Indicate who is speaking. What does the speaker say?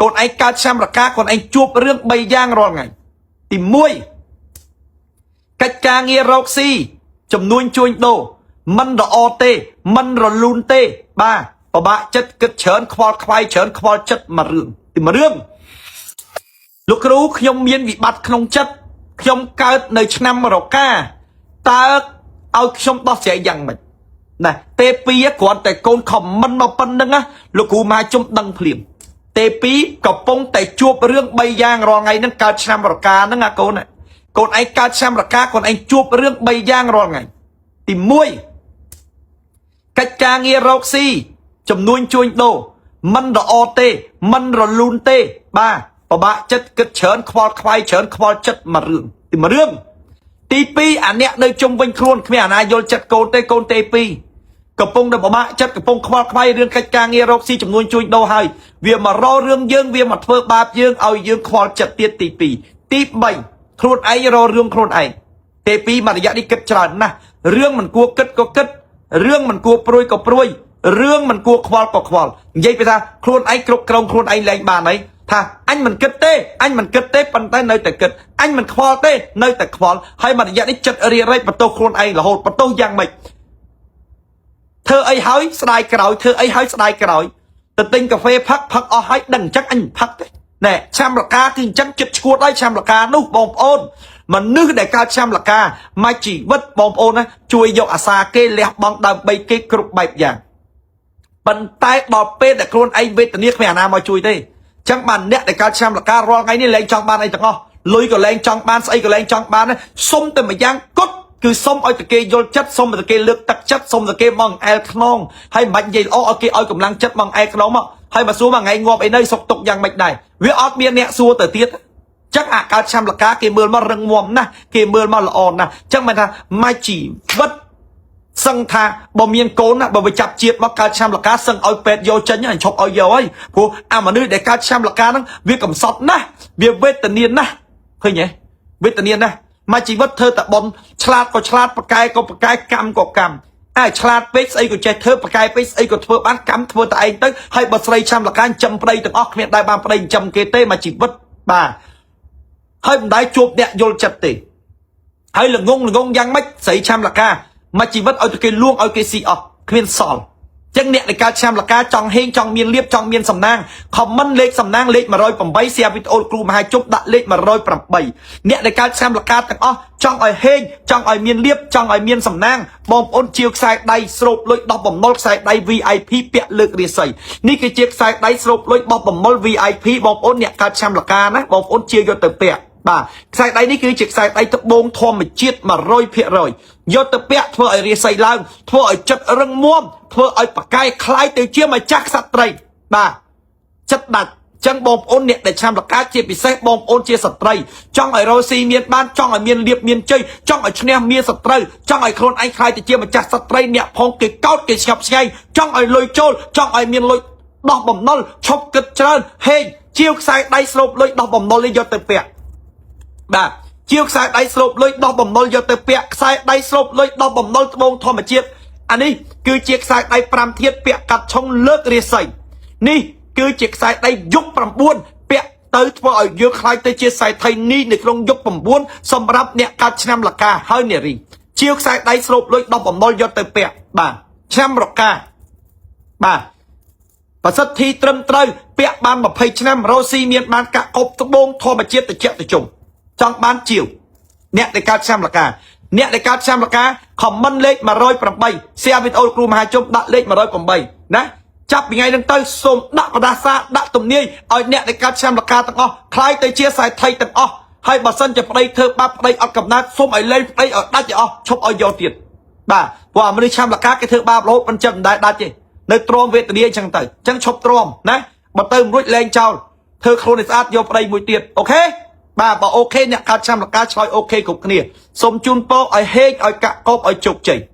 Speaker 1: កូនឯងកើតឆ្នាំរកាកូនឯងជួបរឿង3យ៉ាងរាល់ថ្ងៃទី1កិច្ចការងាររកស៊ីចំនួនជួញដូរមិនល្អទេមិនរលូនទេ បាទពិបាកចិត្តគិតច្រើនខ្វល់ខ្វាយច្រើនខ្វល់ចិត្តមួយរឿងទីមួយរឿងលោកគ្រូខ្ញុំមានវិបត្តិក្នុងចិត្តខ្ញុំកើតនៅឆ្នាំរកាតើឲ្យខ្ញុំដោះស្រាយយ៉ាងម៉េចណាទេពីគ្រាន់តែកូនខមមិនមកប៉ុណ្្នឹងណាលោកគ្រូមហាជុំដឹងភ្លាមទេពីកំពុងតែជួបរឿង3យ៉ាងរាល់ថ្ងៃហ្នឹងកើតឆ្នាំរកាហ្នឹងអាកូនណាកូនឯងកើតឆ្នាំរកាកូនឯងជួបរឿង3យ៉ាងរាល់ថ្ងៃទី1កិច្ចការងាររកស៊ីចំនួនជួញដូរមិនល្អទេមិនរលូនទេ បាទពិបាកចិត្តគិតច្រើនខ្វល់ខ្វាយច្រើនខ្វល់ចិត្តមួយរឿងទីមួយរឿងទី2អាអ្នកនៅជុំវិញខ្លួនគ្មានអាណាយល់ចិត្តកូនទេកូនទេ2កំពុងតែពិបាកចិត្តកំពុងខ្វល់ខ្វាយរឿងកិច្ចការងាររកស៊ីចំនួនជួញដូរហើយវាមករករឿងយើងវាមកធ្វើបាបយើងឲ្យយើងខ្វល់ចិត្តទៀតទី2ទី3ខ្លួនឯងរករឿងខ្លួនឯងទេ2មួយរយៈនេះគិតច្រើនណាស់រឿងមិនគួរគិតក៏គិតរឿងមិនគួរព្រួយក៏ព្រួយរឿងមិនគួរខ្វល់ក៏ខ្វល់និយាយពីថាខ្លួនឯងគ្រប់គ្រងខ្លួនឯងលែងបានហើយថាអញមិនគិតទេអញមិនគិតទេប៉ុន្តែនៅតែគិតអញមិនខ្វល់ទេនៅតែខ្វល់ហើយមួយរយៈនេះចិត្តរារែកបន្ទោសខ្លួនឯងរហូតបន្ទោសយ៉ាងម៉េចធ្វើអីហើយស្ដាយក្រោយធ្វើអីហើយស្ដាយក្រោយទៅទិញកាហ្វេផឹកផឹកអស់ហើយដឹងអញ្ចឹងអញផឹកទេណែឆ្នាំរកាគឺអញ្ចឹងចិត្តឈួតហើយឆ្នាំរកានោះបងប្អូនមនុស្សដែលកើតឆ្នាំរកាមួយជីវិតបងប្អូនណាជួយយកអាសាគេលះបង់ដើម្បីគេគ្រប់បែបយ៉ាងប៉ុន្តែដល់ពេលដែលខ្លួនឯងវេទនាគ្មានអាណាមកជួយទេចឹងបានអ្នកដែលកើតឆ្នាំរការាល់ថ្ងៃនេះលែងចង់បានអីទាំងអស់លុយក៏លែងចង់បានស្អីក៏លែងចង់បានសុំតែម្យ៉ាងគត់គឺសុំឲ្យតែគេយល់ចិត្តសុំឲ្យតែគេលើកទឹកចិត្តសុំតែគេមកអែលខ្នងហើយមិនបាច់និយាយល្អឲ្យគេឲ្យកម្លាំងចិត្តមកអែលខ្នងមកហើយមកសួរមួយថ្ងៃងាប់អីនៅសុកទុកយ៉ាងម៉េចដែរវាអត់មានអ្នកសួរទៅទៀតចឹងអាកើតឆ្នាំលកាគេមើលមករឹងមាំណាស់គេមើលមកល្អណាស់ចឹងមិនថាមួយជីវិតសឹងថាបើមានកូនណាបើវាចាប់ជាតិមកកើតឆ្នាំលកាសឹងឲ្យពេទ្យយកចេញហើយឈប់ឲ្យយកហើយព្រោះអាមនុស្សដែលកើតឆ្នាំលកាហ្នឹងវាកំសត់ណាស់វាវេទនាណាស់ឃើញទេវេទនាណាស់មួយជីវិតធ្វើតែប៉ុនឆ្លាតក៏ឆ្លាតប្រកែក៏ប្រកែកម្មក៏កម្មអើឆ្លាតពេកស្អីក៏ចេះធ្វើប្រកែពេកស្អីក៏ធ្វើបានកម្មធ្វើតែឯងទៅហើយបើស្រីឆ្នាំលកាចិញ្ចឹមប្តីទាំងអស់គ្មានដែលបានប្តីចិញ្ចឹមគេទេមួយជីវិតបាទហើយមិនដែលជួបអ្នកយល់ចិត្តទេហើយល្ងងល្ងងយ៉ាងម៉េចស្រីឆ្នាំលកាមួយជីវិតឲ្យតែគេលួងឲ្យគេស៊ីអស់គ្មានសល់ចឹងអ្នកដែលកើតឆ្នាំលកាចង់ហេងចង់មានលៀបចង់មានសំណាងខមមិនលេខសំណាងលេខ108 share វីដេអូគ្រូមហាជុំដាក់លេខ108អ្នកដែលកើតឆ្នាំលកាទាំងអស់ចង់ឲ្យហេងចង់ឲ្យមានលៀបចង់ឲ្យមានសំណាងបងប្អូនជាវខ្សែដៃស្រូបលុយដោះបំណុលខ្សែដៃ VIP ពាក់លើករាសីនេះគឺជាខ្សែដៃស្រូបលុយបោះបំណុល VIP បងប្អូនអ្នកកើតឆ្នាំលកាណាបងប្អូនជាយកទៅពាក់បាទខ្សែដៃនេះគឺជាខ្សែដៃត្បូងធម្មជាតិ100%យកទៅពាក់ធ្វើឲ្យរាសីឡើងធ្វើឲ្យចិត្តរឹងមាំធ្វើឲ្យប្រកែคล้ายទៅជាម្ចាស់ក្សត្រីបាទចិត្តដាច់ចឹងបងប្អូនអ្នកដែលឆ្នាំលកាជាពិសេសបងប្អូនជាស្ត្រីចង់ឲ្យរស់ស៊ីមានបានចង់ឲ្យមានលៀបមានជ័យចង់ឲ្យឈ្នះមានសត្រូវចង់ឲ្យខ្លួនឯងคล้ายទៅជាម្ចាស់ស្ត្រីអ្នកផងគេកោតគេស្ញប់ស្ញែងចង់ឲ្យលុយចូលចង់ឲ្យមានលុយដោះបំណុលឈប់គិតច្រើនហេងជាវខ្សែដៃស្រូបលុយដោះបំណុលនេះយកទៅពាក់បាទជាវខ្សែដៃស្រូបលុយដោះបំណុលយកទៅពាក់ខ្សែដៃស្រូបលុយដោះបំណុលត្បូងធម្មជាតិអានេះគឺជាខ្សែដៃ5ធាតុពាក់កាត់ឆុងលើករាសីនេះគឺជាខ្សែដៃយុគ9ពាក់ទៅធ្វើឲ្យយើងខ្លាយទៅជាខ្សែថៃនេះនៅក្នុងយុគ9សម្រាប់អ្នកកើតឆ្នាំលកាហើយនារីជាវខ្សែដៃស្រូបលុយដោះបំណុលយកទៅពាក់បាទឆ្នាំរកាបាទប្រសិទ្ធិត្រឹមត្រូវពាក់បាន20ឆ្នាំរ៉ូស៊ីមានបានកាក់កបត្បូងធម្មជាតិតិចតិជុំចង់បានជាវអ្នកដែលកើតឆ្នាំលកាអ្នកដែលកើតឆ្នាំលកាខមមិនលេខ108 share វីដេអូគ្រូមហាជុំដាក់លេខ108ណាចាប់ពីថ្ងៃហ្នឹងទៅសូមដាក់បដាសាដាក់ទំនាយឲ្យអ្នកដែលកើតឆ្នាំលកាទាំងអស់คล้ายទៅជាខ្សែថៃទាំងអស់ហើយបើសិនជាប្តីធ្វើបាបប្តីអត់កំណើតសូមឲ្យលេងប្តីឲ្យដាច់ឲ្យអស់ឈប់ឲ្យយកទៀតបាទព្រោះអាមនុស្សឆ្នាំលកាគេធ្វើបាបរហូតមិនចឹងមិនដែលដាច់ទេនៅទ្រាំវេទនាអញ្ចឹងទៅអញ្ចឹងឈប់ទ្រាំណាបើទៅមិនរួចលែងចោលធ្វើខ្លួនឲ្យស្អាតយកប្តីមួយទៀត OK បាទបើ OK អ្នកកើតឆ្នាំលកាឆ្លើយ OK គ្រប់គ្នាសូមជូនពរឲ្យហេងឲ្យកាក់កបឲ្យជោគជ័យ។